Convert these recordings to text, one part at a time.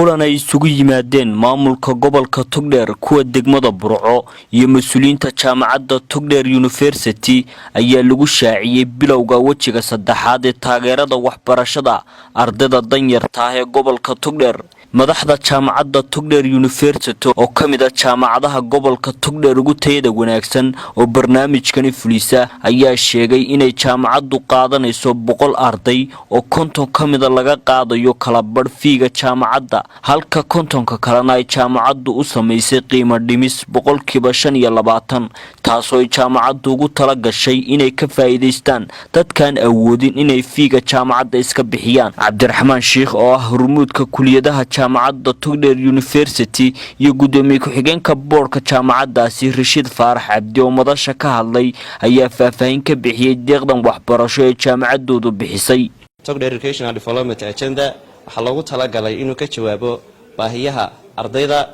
Kulan ay isugu yimaadeen maamulka gobolka Togdheer, kuwa degmada Burco iyo mas-uuliyiinta jaamacadda Togdheer University ayaa lagu shaaciyey bilowga wejiga saddexaad ee taageerada waxbarashada ardayda danyarta ah ee gobolka Togdheer. Madaxda jaamacadda Togdheer University, oo ka mid ah jaamacadaha gobolka Togdheer ugu tayada wanaagsan oo barnaamijkani fulisa, ayaa sheegay inay jaamacaddu qaadanayso 100 arday, oo 50 ka mida laga qaadayo kala badh fee-ga jaamacadda, halka 50-ka kalena ay jaamacaddu u samaysay qiimo dhimis 25%, taasoo ay jaamacaddu ugu tala gashay inay ka faa'iidaystaan dadkaan awoodin inay fee-ga jaamacadda iska bixiyaan. Cabdiraxmaan Sheikh, oo ah hormuudka kuliyadaha jaamacadda Togdheer University, iyo guddoomiye ku-xigeenka boardka jaamacaddaasi, Rashiid Faarax Cabdi, oo madasha ka hadlay, ayaa faahfaahin ka bixiyey deeqdan waxbarasho ee jaamacaddoodu bixisay. Togdheer Educational Development Agenda waxaa loogu talagalay inuu ka jawaabo baahiyaha ardayda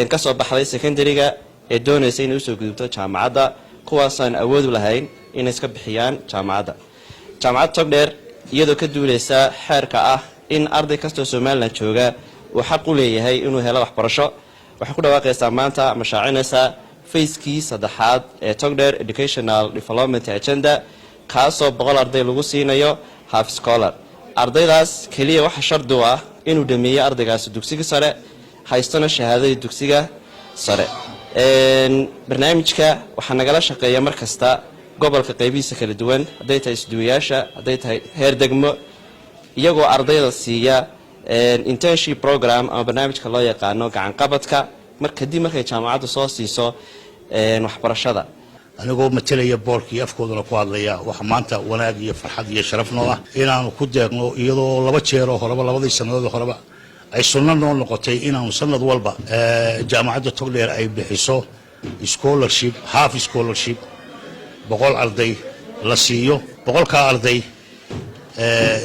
ka soo baxday secondary-ga ee doonaysa inay usoo gudubto jaamacadda, kuwaasaan awoodu lahayn inay iska bixiyaan jaamacadda. Jaamacadda Togdheer, iyadoo ka duuleysa xeerka ah in arday kastoo Somaliland jooga uu xaq u leeyahay inuu helo waxbarasho, waxay ku dhawaaqaysaa maanta ama shaacinaysaa phase-kii saddexaad ee Togdheer Educational Development Agenda, kaasoo 100 arday lagu siinayo half scholar. Ardaydaas keliya waxa shardi u ah inuu dhameeyo ardaygaasi dugsiga sare, haystona shahaadadii dugsiga sare. Barnaamijka waxaa nagala shaqeeya mar kasta gobolka qaybihiisa kala duwan, hadday tahay isduwayaasha, hadday tahay heer degmo, iyagoo ardayda siiya internship program ama barnaamijka loo yaqaano gacanqabadka mar kadib markay jaamacaddu soo siiso waxbarashada. Anigoo matalaya boardkii, afkoodana ku hadlaya, waxa maanta wanaag iyo farxad iyo sharaf noo ah inaanu ku deeqno, iyadoo laba jeeroo horeba, labadii sannadood horeba, ay sunno noo noqotay inaanu sanad walba jaamacadda Togdheer ay bixiso scholarship, half scholarship, 100 arday la siiyo. 100-kaa arday,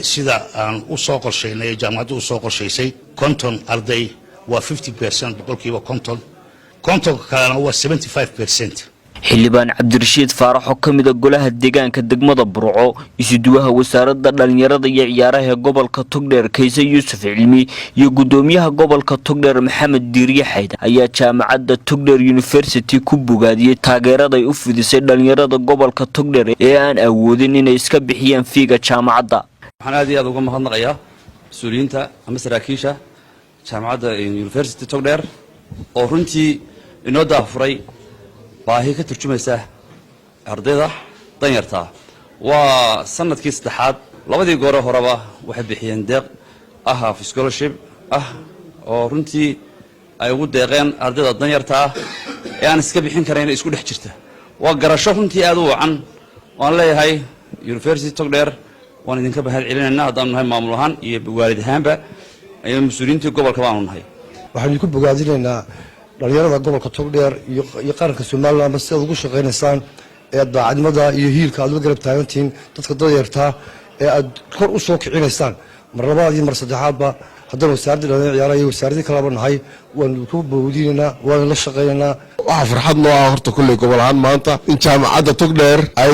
sida aan u soo qorshaynay ee jaamacaddu u soo qorshaysay, 50 arday waa 50%, 50%, 50-ka kalena waa 75%. Xildhibaan Cabdirashiid Faarax, oo ka mid ah golaha deegaanka degmada Burco, isuduwaha wasaaradda dhallinyarada iyo ciyaaraha ee gobolka Togdheer, Kayse Yuusuf Cilmi, iyo guddoomiyaha gobolka Togdheer, Maxamed Diiriye Xayd, ayaa jaamacadda Togdheer University ku bogaadiyey taageeraday u fidisay dhallinyarada gobolka Togdheer ee aan awoodin inay iska bixiyaan fee-ga jaamacadda. Waxaan aad iyo aad uga mahadnaqayaa mas-uuliyiinta ama saraakiisha jaamacadda University Togdheer, oo runtii inoo daafuray baahi ka turjumaysa ardayda danyartaa. Waa sanadkii saddexaad. Labadii goore horeba waxay bixiyeen deeq ah, half scholarship ah, oo runtii ay ugu deeqeen ardayda danyarta ah ee aan iska bixin karayn isku dhex jirta. Waa garasho runtii aad u wacan. Waan leeyahay University Togdheer, waan idinka mahad celinaynaa haddaanu nahay maamul ahaan iyo waalid ahaanba iyo mas-uuliyiintii gobolka baanu nahay. Waxaanu idinku bogaadinaynaa dhalinyarada gobolka Togdheer iyo qaranka Somalilandba si aad ugu shaqaynaysaan ee aad daacadnimada iyo hiilka aad la garab taagantihiin dadka danyartaa ee aad kor u soo kicinaysaan. Mar labaad iyo mar saddexaadba, haddana wasaaradda dhalinyarada ciyaaraha iyo wasaaraddii kalaba nahay, waanu ku boodinaynaa, waanu la shaqaynaynaa. Waxaa farxad noo ah horta kolley gobol ahaan maanta in jaamacadda Togdheer ay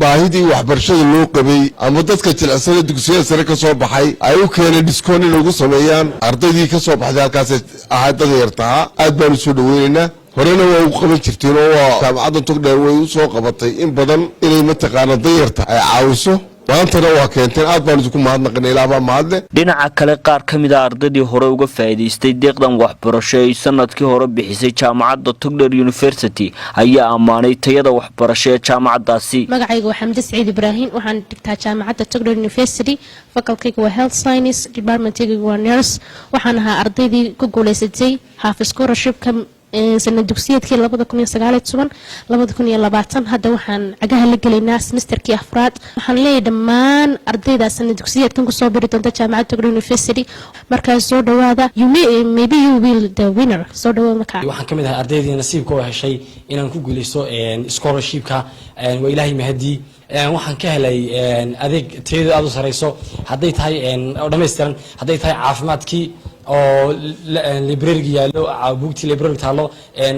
baahidii waxbarashada loo qabay ama dadka jilicsada dugsiyada sare ka soo baxay ay u keeneen discount in ugu sameeyaan ardaydii ka soo baxday halkaas ahaa danyartahaa. Aad baanu soo dhaweynaynaa. Horena waa ugu qaban jirteen, oo waa jaamacadda Togdheer way u soo qabatay in badan inay mataqaana danyarta ay caawiso. Maantana waa keenteen, aad baan idinku mahadnaqina. Ilaabaa mahadle. Dhinaca kale, qaar ka mid ah ardaydii hore uga faa'iidaystay deeqdan waxbarasho ay sanadkii hore bixisay jaamacadda Togdheer University ayaa ammaanay tayada waxbarasho ee jaamacaddaasi. Magacayga waa Xamdi Saciid Ibraahim. Waxaan dhigtaa jaamacadda Togdheer University. Faculty-gayga waa health science, department-kayga waa nurse. Waxaan ahaa ardaydii ku guuleysatay half scholarshipka sanad dugsiyeedkii 2019 2020. Hadda waxaan cagaha la gelaynaa semesterkii afraad. Waxaan leeyahay dhammaan ardayda sanad dugsiyeedkan kusoo biri doonta jaamacadda Togdheer University, markaas soo dhawaada. You may, maybe you will the winner. Soo dhawaada markaa. Waxaan ka mid ahay ardaydii nasiibka oo heshay inaan ku guuleysto scholarshipka. Waa Ilaahay mahadii. Waxaan ka helay adeeg tayadu aada u sareyso, hadday tahay oo dhammaystiran, hadday tahay caafimaadkii oo library-ga yaallo, buugtii library taallo,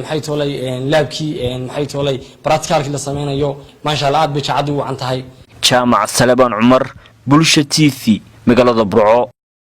maxay toolay, lab-kii, maxay toolay, practical-kii la sameynayo. Maasha Allah, aad bay jaamacaddu u wacan tahay. Jaamac Salebaan Cumar, Bulsha TV, magaalada Burco.